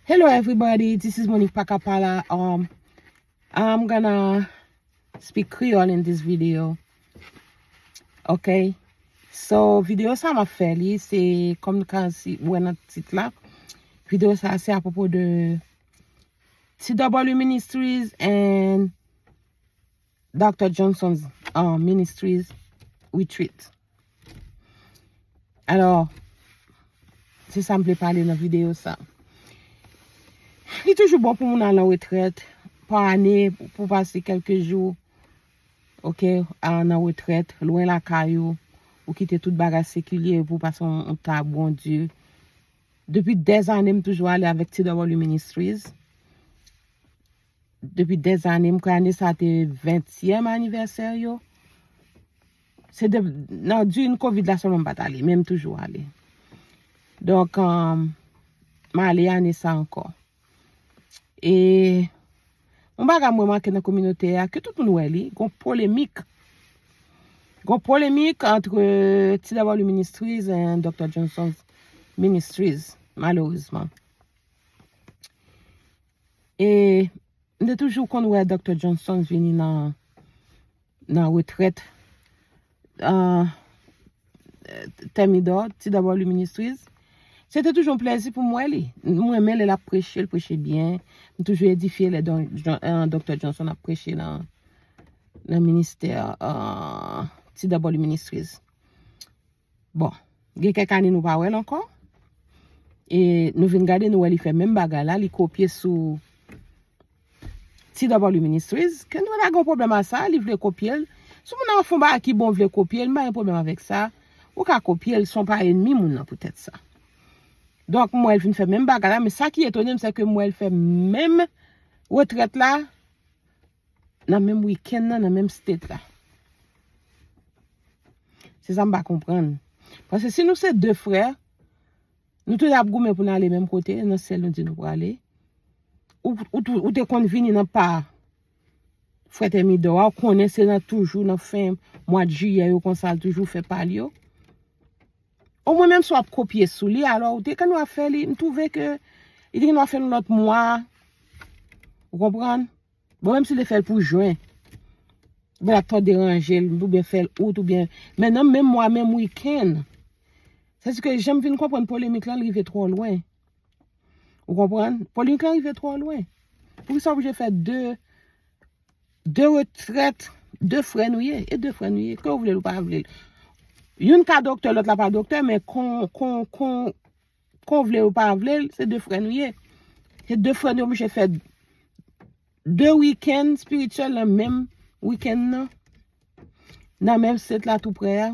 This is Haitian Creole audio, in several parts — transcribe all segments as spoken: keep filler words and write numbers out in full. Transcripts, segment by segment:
Hello everybody, this is Monique Pakapala. Um, I'm gonna speak Creole in this video. Okay? So, videyo sa m ap fè li, se kòm nou ka si, wè nan tit la. Videyo sa se apwopo de T W Ministries and Doctor Johnson's uh, Ministries Retreat. Alò, se sa m vle pale nan videyo sa. Li toujou bon pou moun al nan retrèt, pa ane, pou pase kèlke jou, oke, al nan retrèt, lwen lakay ou, ou kite tout bagay sekilye pou pase yon, yon tan ak Bondye. Depi dèzane, m toujou ale avèk T W Ministries. Depi dèzane, m kwè ane sa te ventyèm anivèsè yo. Se de, nan, during Covid la sèlman m pa t ale, men m toujou ale. Donk, um, m ale ane sa ankò. E yon bagay m remake nan kominote a, ke tout moun wè li, gon polemik. Gon polemik antre T W Ministries and Doctor Johnson's Ministries, malerezman. E m te toujou konn wè Doctor Johnson vini nan, nan retrèt uh, Thermidor, T W Ministries. Se te toujou yon plèzi pou m wè li. M renmen lè l ap preche, l preche byen. M toujou edifye lè Doktè Johnson ap preche nan, nan ministè uh, T W Ministries. Bon, gen kèk ane nou pa wè l ankò. E nou vin gade, nou wè li fè menm bagay la, li kopye sou T W Ministries, ke nou pa gen pwoblèm a sa, li vle kopye l. Si moun nan fè yon bagay ki bon, vle kopye l, m pa gen pwoblèm avèk sa. Ou ka kopye l, se yon pa enmi moun nan poutèt sa. Donk, m wè l vin fè menm bagay la, men sa ki etone m, se ke m wè l fè menm retrèt la nan menm wikenn nan, nan menm state la. Se sa m pa konprann. Paske si nou se de frè, nou tou ap goumen pou n ale menm kote, nan syèl nou di nou prale. Ou, ou, tou- ou te konn vini nan pa frè Tèmidò a, ou konnen se nan toujou nan fen mwa jiyè yo konsa, l toujou fè pa l yo. Omwen menm si w ap kopye sou li, alò ou te gen dwa fè li, m twouve ke li te gen dwa fè l yon lòt mwa. Ou konprann? Bon, menm si l te fè l pou jen, bon, l ap twò deranje l, oubyen fè l out, oubyen, men nan menm mwa, menm wikenn. Sètadi ke jan m vin konprann polemik la, l rive twò lwen. Ou konprann? Polemik la rive twò lwen. Poukisa w oblije fè de, de retrèt, de frè nou ye? E de frè nou ye. Ke w vle l ou pa vle l. Youn ka doktè, lòt la pa doktè, men kon, kon, kon, kon w vle l ou pa vle l, se de frè nou ye. Se de frè nou oblije fè de wikenn espirityèl nan menm wikenn nan. Nan menm state la tou prè a.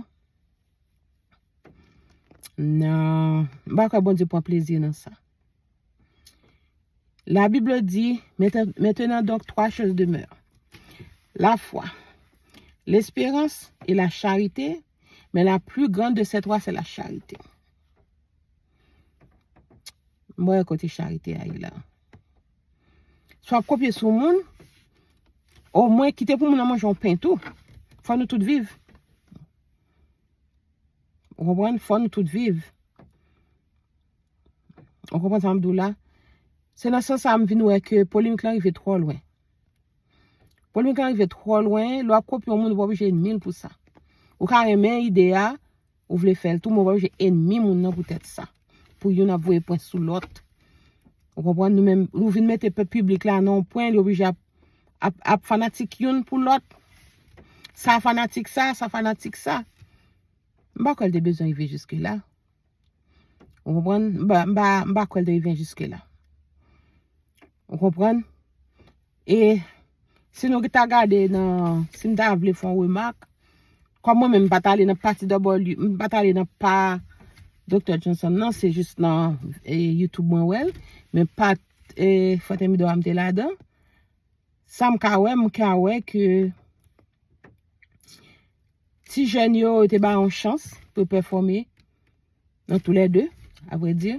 Non, m pa kwè Bondye pran plezi nan sa. La Bible dit, maintenant donc trois choses demeurent, la foi, l'espérance et la charité, mais la plus grande de ces trois, c'est la charité. M wè kote charite a ye la. Si w ap kopye sou moun, omwen kite pou moun nan manje yon pen tou. Fò nou tout viv. Ou konprann? Fò nou tout viv. Ou konprann sa m di w la? Se nan sans sa m vin wè ke polemik lan rive twò lwen. Polemik lan rive twò lwen, lè w ap kopye yon moun, ou pa oblije enmi l pou sa. Ou ka renmen ide a, ou vle fè l tou, men ou pa oblije enmi moun nan poutèt sa. Pou youn ap voye pwen sou lòt. Ou konprann? Nou menm, nou vin mete pèp piblik la nan yon pwen, li oblije ap, ap, ap fanatik youn pou lòt. Sa fanatik sa, sa fanatik sa. M pa kwè l te bezwen rive jiske la. Ou konprann? M pa, m pa, m pa kwè l te rive jiske la. Ou konprann? E si nou ta gade nan, si m ta vle fè yon remak, kòm mwen menm m pa t ale nan pati dabò li, m pa t ale nan pa Doktè Johnson nan, se jis nan e, YouTube mwen wè l, men pa e, Frè Tèmidò a m te ladan. Sa m ka wè, m ka wè ke ti jèn yo, yo te ba yon chans pou pèfòme nan toulède, avrèdi.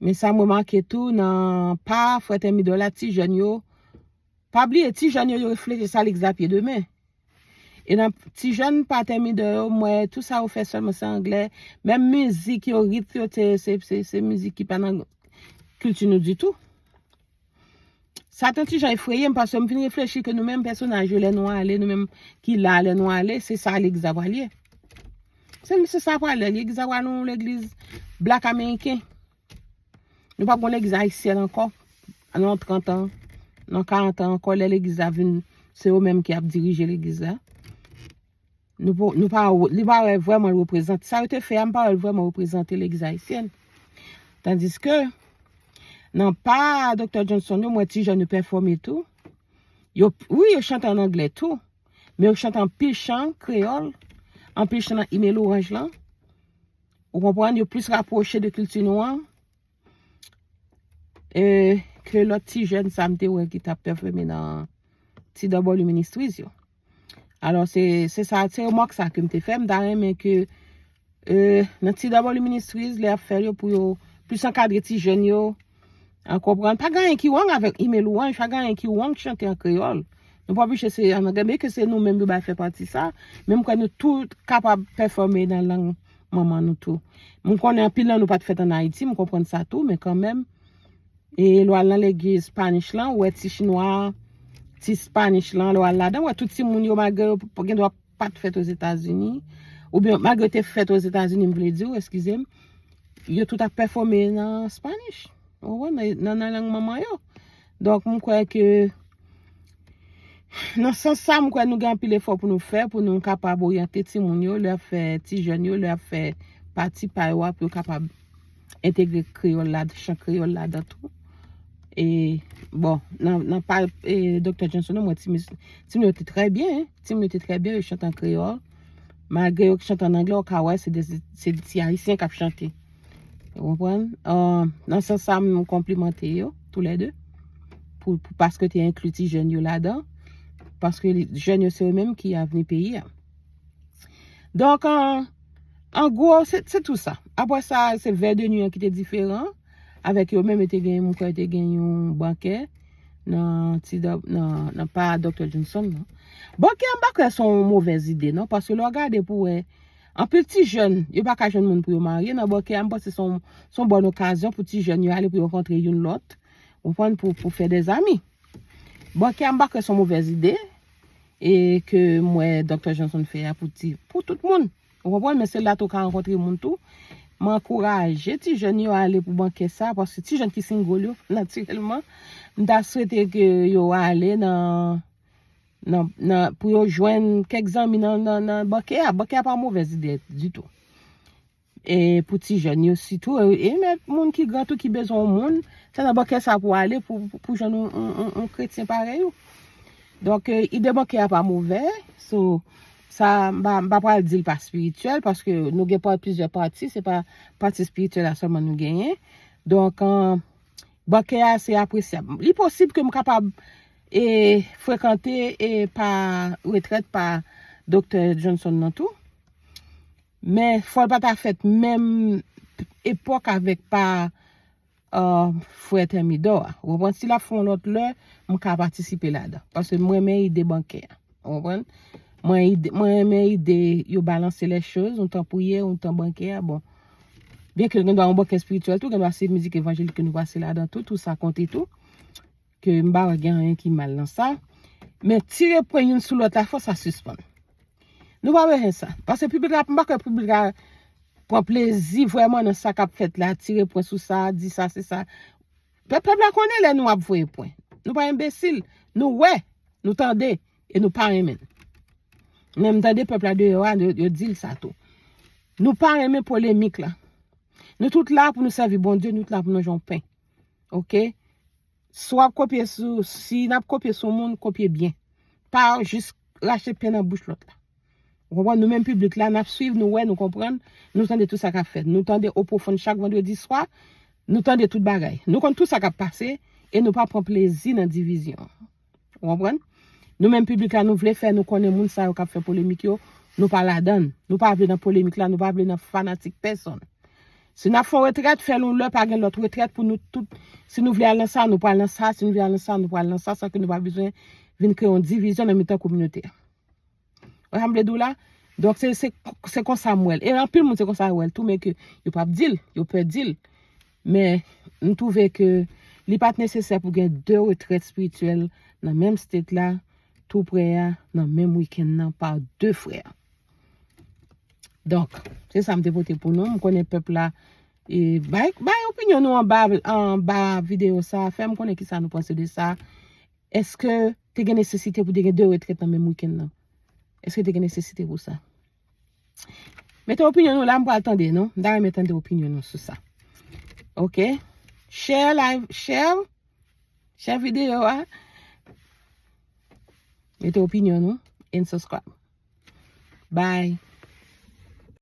Men sa m remake tou nan pa Frè Tèmidò la, ti jèn yo, pa bliye, ti jèn yo, yo reflechi sa Lex Lapierre demen. E nan ti jèn pa Tèmidò yo, m wè tou sa yo fè sèlman se anglè. Menm mizik yo, rit yo, se, se, se, se mizik ki pa nan, kilti nou ditou. Sa te yon ti jan efreye m, paske m vin reflechi ke nou menm pèsonaj yo, lè nou ale, nou menm ki la, lè nou ale, se sa legliz la pral ye. Se, se sa pral ye, legliz la pral yon legliz black ameriken. Nou p ap gen legliz ayisyèn ankò. Nan trant an, nan karant an ankò, lè legliz la vin, se yo menm ki ap dirije legliz la. Nou, pa- nou pa, li pa wè vrèman reprezante. Sa yo te fè a, m pa wè l vrèman reprezante legliz ayisyèn. Tandiske, nan pa Doktè Johnson yo, m wè ti jèn yo pèfòme tou. Yo, wi, yo chante an anglè tou. Men yo chante anpil chan kreyòl, anpil chan nan Ime Lwanj lan. Ou konprann? Yo plis rapwoche de kilti nou an. E, ke lòt ti jèn sa m te wè ki t ap pèfòme nan T W Ministries yo. Alò, se, se sa, se remòk sa ke m te fè. M ta renmen ke, e, nan T W Ministries, lè y ap fè yo pou yo plis ankadre ti jèn yo. An konprann? Pa gen anyen ki wrong avèk Ime Lwanj, pa gen anyen ki wrong chante an kreyòl. Nou pa oblije se an anglè, men ke se nou menm yo bay fè pati sa. Men m kwè nou tout kapab pèfòme nan lang manman nou tou. M konnen anpil nan nou pa t fèt ann Ayiti, m konprann sa tou, men kanmenm, e lè w al nan legliz Spanish lan, ou wè ti chinwa, ti Spanish lan, lè w al ladan, ou wè tout timoun yo, malgre yo p- gendwa pa t fèt Ozetazini, oubyen malgre yo te fèt Ozetazini, m vle di w, eskize m, yo tout ap pèfòme nan Spanish. Ou konprann? Nan, nan, nan lang manman yo. Donk, m kwè ke nan sans sa, m kwè nou gen anpil efò pou nou fè, pou nou kapab oryante timoun yo, lè y ap fè ti jèn yo, lè y ap fè pati pa yo a, pou yo kapab entegre kreyòl la, chan kreyòl ladan tou. E, bon, nan, nan pa e, Doktè Johnson, non, mwen, ti mis- timoun yo te trè byen, hein. Timoun yo te trè byen, yo chante an kreyòl. Malgre yo chante an anglè, ou ka wè, se de, se de ti ayisyen k ap chante. Ou konprann? Euh, nan sans sa, m konplimante yo, toulède, pou, pou, paske te enkli ti jèn yo ladan, paske li- jèn yo se yo menm ki avni peyi a. Donk, an, an gwo, se, se tou sa. Apre sa, se vè de nwi an ki te diferan. Avèk yo menm, yo te gen, m kwè, yo te gen yon bankè nan ti, nan, nan pa Doktè Johnson, non. Bankè a, m pa kwè se yon movèz ide, non, paske lè w gade pou wè, anpil ti jèn, yo pa ka jwenn moun pou yo marye nan bankè a, m panse se yon, se yon bòn okazyon pou ti jèn yo ale pou yo rankontre youn lòt, ou konprann, pou, pou fè dèzami. Bankè a, m pa kwè se yon movèz ide, e ke m wè Doktè Johnson fè a pou ti, pou tout moun. Ou konprann? Men se la tou ka rankontre moun tou. M ankouraje ti jèn yo ale pou bankè sa, paske ti jèn ki single yo, natirèlman, m ta swete ke yo ale nan, nan, nan, pou yo jwenn kèk zanmi nan, nan, nan bankè a. Bankè a pa movèz ide ditou. E pou ti jèn yo sitou, e, e menm moun ki gran tou ki bezwen yon moun, se nan bankè sa pou ale pou, pou, pou jwenn yon, yon, yon, yon kretyen parèy ou. Donk, e, ide bankè a pa movè. So, sa, m pa, m pa pral di l pa espirityèl, paske nou gen pa- plizyè pati, se pa pati espirityèl la sèlman nou genyen. Donk, an, bankè a, se apresyab. Li posib ke m kapab, e, frekante, e, pa retrèt pa Doktè Johnson nan tou. Men, fò l pa ta fèt menm epòk avèk pa euh, frè Tèmidò a. Ou konprann? Si l ap fè yon lòt lè, m ka patisipe ladan. Paske mwen renmen ide bankè a. Ou konprann? Mwen ide- mwen renmen ide yo balanse lè choz, yon tan priyè, yon tan bankè a. Bon. Byen ke gen dwa yon bankè espirityèl tou, gen dwa se mizik evanjelik ke nou pase ladan tou, tou sa konte tou. Ke m pa wè gen anyen ki mal nan sa. Men tire pwen youn sou lòt la, fò sa sispann. Nou pa bezwen sa. Paske piblik la, m pa kwè piblik la pran plezi vrèman nan sa k ap fèt la, tire pwen sou sa, di sa, se sa. Pèp, pèp la konnen lè nou ap voye pwen. Nou pa enbesil. Nou wè, nou tande, e nou pa renmen l. Men m tande pèp la deyò a, yo, yo di l sa tou. Nou pa renmen polemik la. Nou tout la pou nou sèvi Bondye, nou tout la pou nou manjè yon pen. Oke? Si w ap kopye sou, si n ap kopye sou moun, kopye byen. Pa jis rache pen nan bouch lòt la. Ou konprann? Nou menm piblik la, n ap swiv, nou wè, nou konprann, nou tande tout sa k ap fèt. Nou tande Opwofonn chak vandredi swa, nou tande tout bagay. Nou konn tout sa k ap pase, e nou pa pran plezi nan divizyon. Ou konprann? Nou menm piblik la, nou vle fè nou konnen moun sa yo k ap fè polemik yo, nou pa ladan l. Nou pa vle nan polemik la, nou pa vle nan fanatik pèsonn. Si n ap fè yon retrèt, fè l yon lè, pa gen lòt retrèt pou nou tout. Si nou vle al nan sa, nou pral nan sa. Si nou vle al nan sa, nou pral nan sa, san ke nou pa bezwen vin kreye yon divizyon nan mitan kominote a. Wè sa m vle di w la? Donk, se, se, se konsa m wè l. E anpil moun se konsa yo wè l tou, men ke yo p ap di l, yo pè di l. Men, M twouve ke li pa t nesesè pou gen de retrèt espirityèl nan menm state la, tou prè a, nan menm wikenn nan, pa de frè. Donk, se sa m te pote pou nou. M konnen pèp la, e, bay, bay opinyon nou anba, anba videyo sa. Fè m konnen kisa nou panse de sa. Èske te gen nesesite pou te gen de retrèt nan menm wikenn nan? Èske te gen nesesite pou sa? Mete opinyon nou la, m pral tande nou. M ta renmen tande opinyon nou sou sa. Oke? Share live, share, share videyo a. Mete opinyon nou and subscribe. Bye.